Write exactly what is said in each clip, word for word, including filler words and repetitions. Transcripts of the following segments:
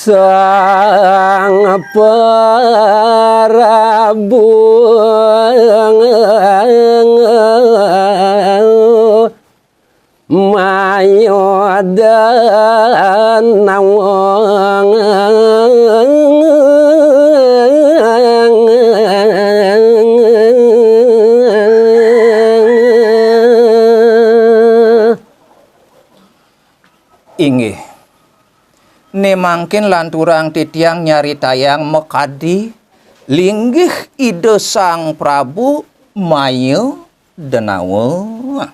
Sang Prabu Mayuda nawang. Inggih. Né mangkin lanturang titiang nyaritayang makadi linggih Ida Sang Prabu Maya Denawa.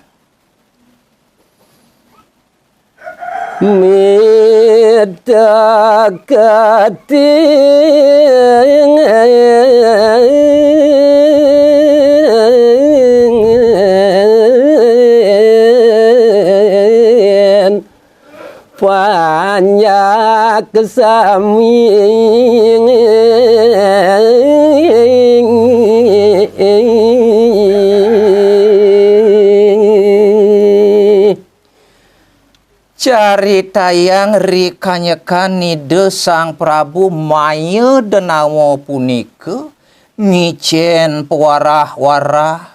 Mita katingin panjak sami. Caritayang ri kanyekan Ida Sang Prabu Maya Denawa punika ngicén pawarah-warah,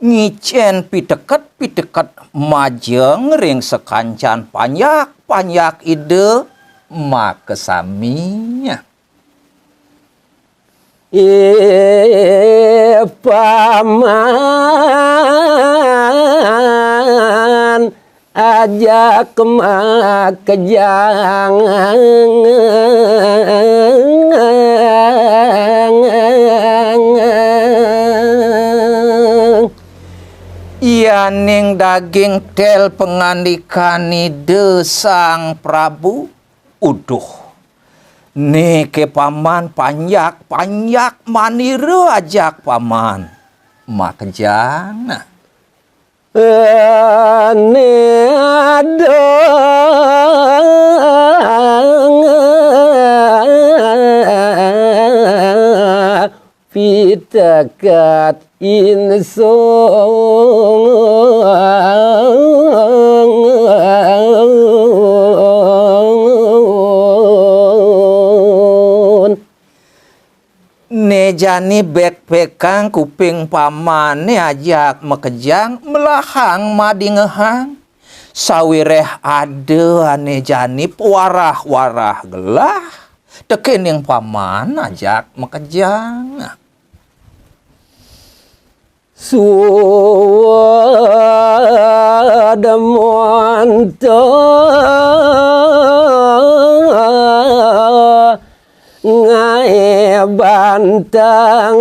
ngicén piteket-piteket majeng ring sakancan panjak-panjak Ida makasami. Ih, Paman, ajak makejang. Yaning daging tel pangandikan Ida Sang Prabu, uduh. Niki Paman panjak, panjak manira ajak Paman makejang. Ane adang pitekat insun. Né jani bekpekang kuping Pamané ajak makejang, melahang madingehang. Sawiréh ada ané jani pawarah-warah gelah tekéning Paman ajak makejang. Suud monto ngaé bantang.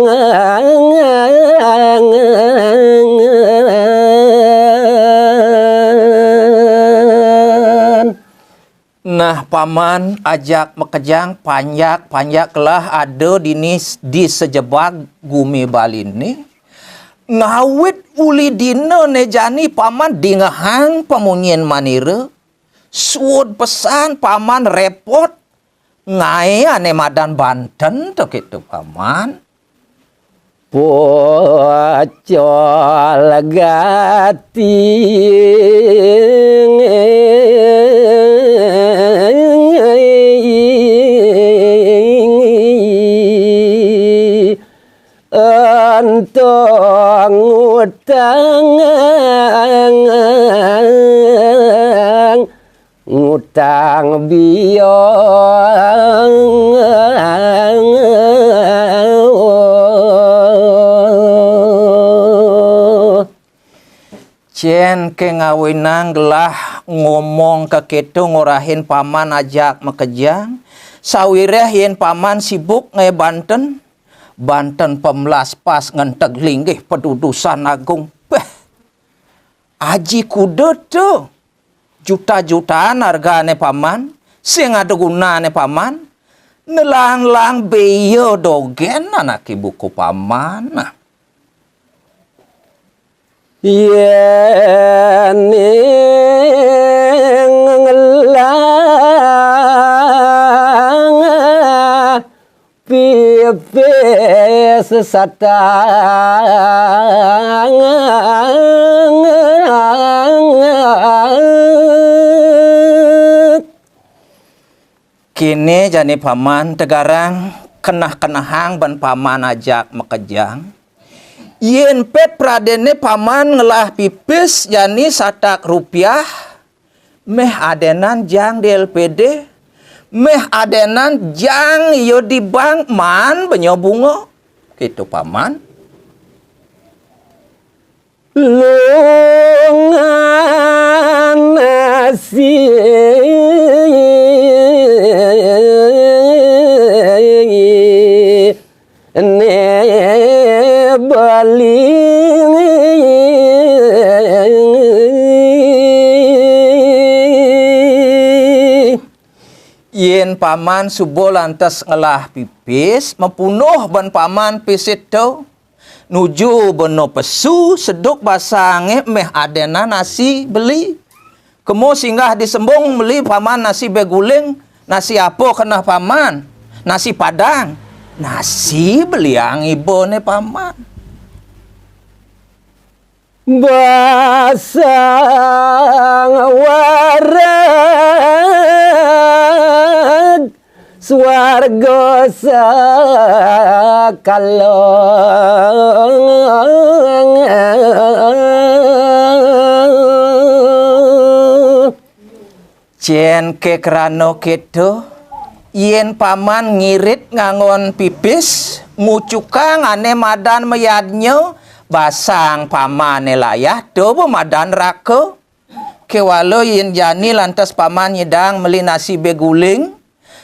Nah, Paman ajak makejang, panjak, panjak gelah ada dini s-, di sajebag gumi Baliné. Ngawit uli dina né jani Paman dingehang pamunyin manira, suud pesan Paman répot ngaé ané madan banten to kéto Paman. Pocol gati ento ngutang. Ngutang biang. Cén ké ngawinang gelah ngomong kakéto ngorahin Paman ajak makejang, sawiréh yén Paman sibuk ngaé banten, banten pamlaspas ngenteg linggih padudusan agung. Béh, aji kuda to. Juta-jutaan argané Paman, sing ada gunané Paman, nelang-lang béya dogén anaké buka Paman. Nah. Yén ngelang pipis satang. Kéné jani paman, tegarang keneh-kenehang ban paman ajak makejang. Yén pét pradéné paman ngelah pipis jani satak rupiah, méh adénan jang di L P D, méh adénan jang ia di bank, maan ba nyo bunga. Kéto paman. Lungan nasi né beli. Yén paman suba lantas ngelah pipis, mapunduh ban paman pipisé to. Nuju bena pesu, seduk basangé méh adénan nasi beli. Kema singgah di sembung meli paman nasi bé guling, nasi apa keneh paman? Nasi padang. Nasi beliang ibané paman. Basang wareg swarga sakala. Cén ké krana kéto, yén paman ngirit nganggon pipis, ngucukang ané madan mayadnya, basang pamané layah, to ba madan neraka. Kéwala yén jani lantas paman nyidang meli nasi bé guling,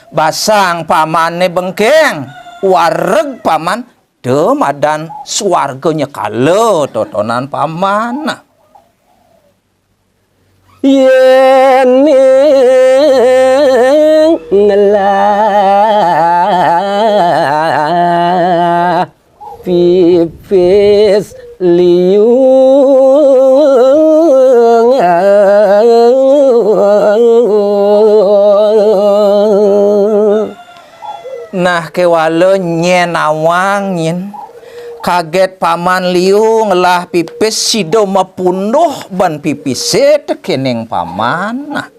basang pamané bengkeng, wareg paman, to madan swarga nyakala totonan paman. Yén ngelah pipis liu. Nah, kéwala nyén nawang nyén. Kagét paman liu ngelah pipis, sida mapunduh ban pipisé tekéning paman. Nah.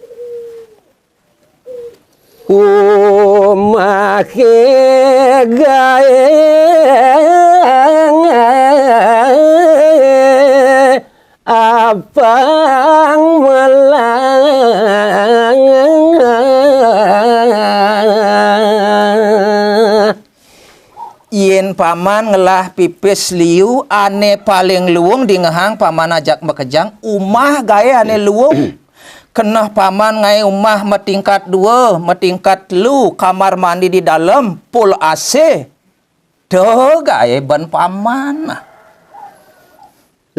Umahé gaé apang melah. Yén paman ngelah pipis liu, ané paling luung dingehang paman ajak makejang, umah gaé ané luung. Keneh paman ngaé umah matingkat dua, matingkat telu, kamar mandi di dalem, pul A C. To gaé ban paman.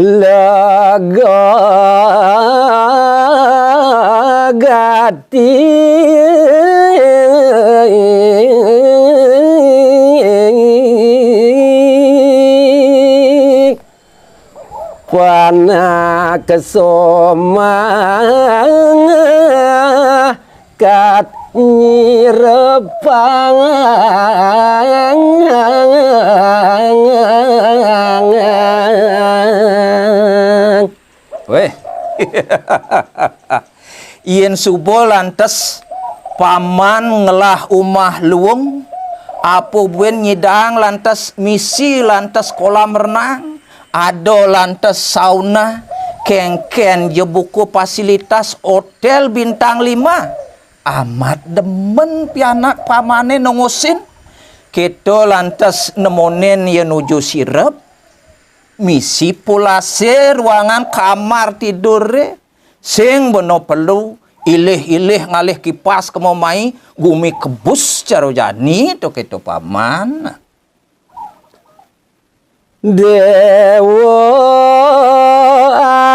Lega gati. Panak somah kat nyirepang. Wéh. Yén suba lantas paman ngelah umah luung, apa buin nyidang lantas misi lantas kolam renang, ada lantas sauna, kénkén ja buka fasilitas hotél bintang lima. Amat demen pianak pamané nongosin. Kéto lantas nemonin ia nuju sirep, misi pul A C ruangan kamar tiduré, sing bena perlu, ilih-ilih ngalih kipas kema mai, gumi kebus cara jani to kéto paman. Déwa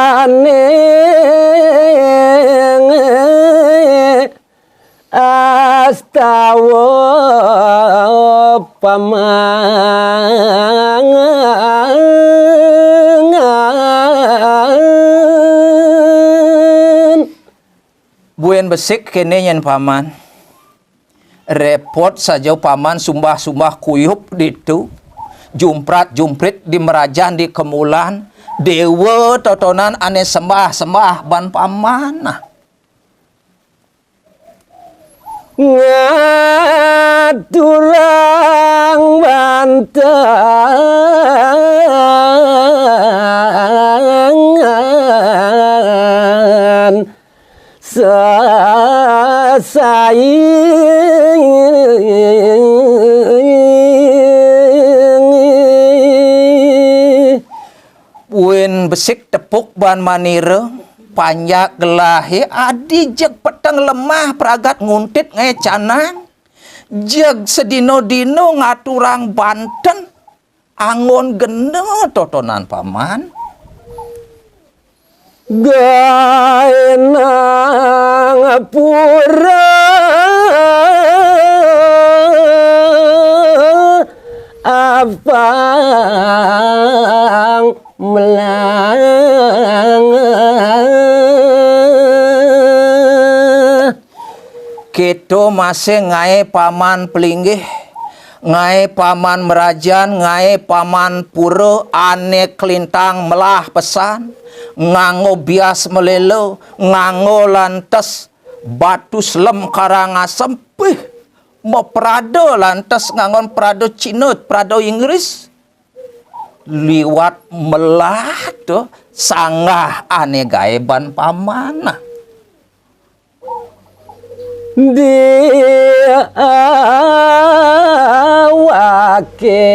ané astawa pamangan. Buin besik kéné nyén paman. Répot saja paman sumbah-sumbah kuyup ditu, jumprat-jumprit di merajan di kemulan, déwa totonan ané sembah-sembah ban paman. Nah. ngaturang banten sasaing. Buin besik tepuk ban manira, panjak gelahé adi jeg peteng lemah pragat nguntit ngaé canang, jeg sedina-dina ngaturang banten anggon gena totonan paman. Gaénang pura apang melang. Kéto masih ngaé paman pelinggih, ngaé paman merajan, ngaé paman pura ané kalintang melah pesan, nganggo bias maléla, nganggo lantes batu selem Karangasem, pih, maprada lantes nganggon prada Cina, prada Inggris. Liwat melah to sanggah ané gaé ban paman. Nah. Di awaké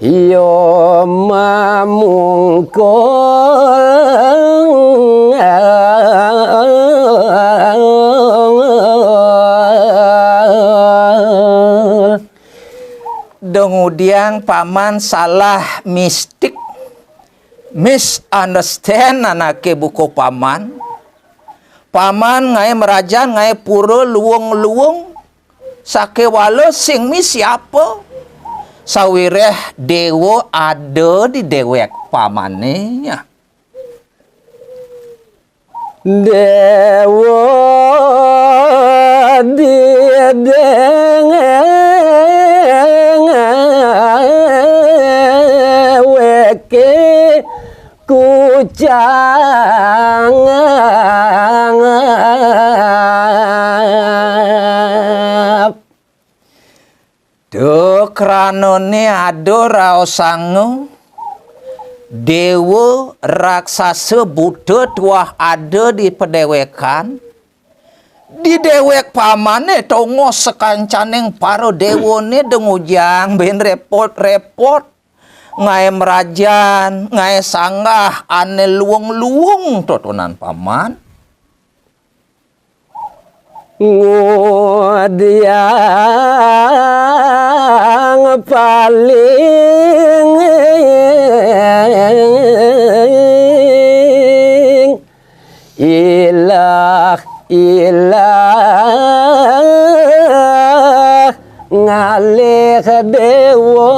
ya mamungkul. Dong udiang paman salah mistik, misunderstand anaké buka paman. Paman ngaé merajan, ngaé pura luung-luung, sakéwala sing miss siapa? Sawiréh déwa ada di déwék pamané. Déwa di déwéké kucangap. Duh, kranané ada raosanga, déwa raksasa buta tuah ada di padéwékan. Di déwék pamané tongos sakancaning para déwané dong udiang buin répot-répot. Ngaé merajan, ngaé sanggah ané luung-luung totonan paman. Ngudiang paling ilah, ilah ngalih déwa.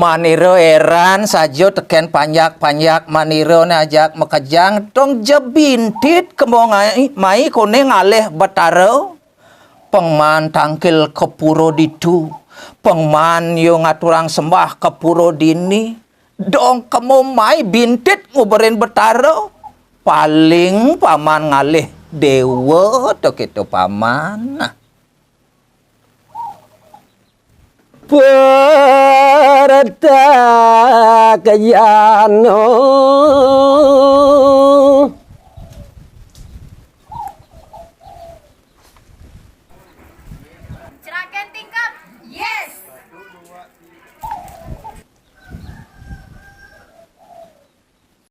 Manira éran saja tekén panjak-panjak manira né ajak makejang, dong ja bintit kema ngai-, mai koné ngalih Betara. Pang maan tangkil ka pura ditu, pang maan ya ngaturang sembah ka pura dini, dong kema mai bintit nguberin Betara, paling paman ngalih déwa to kéto paman. Nah. Pertak jano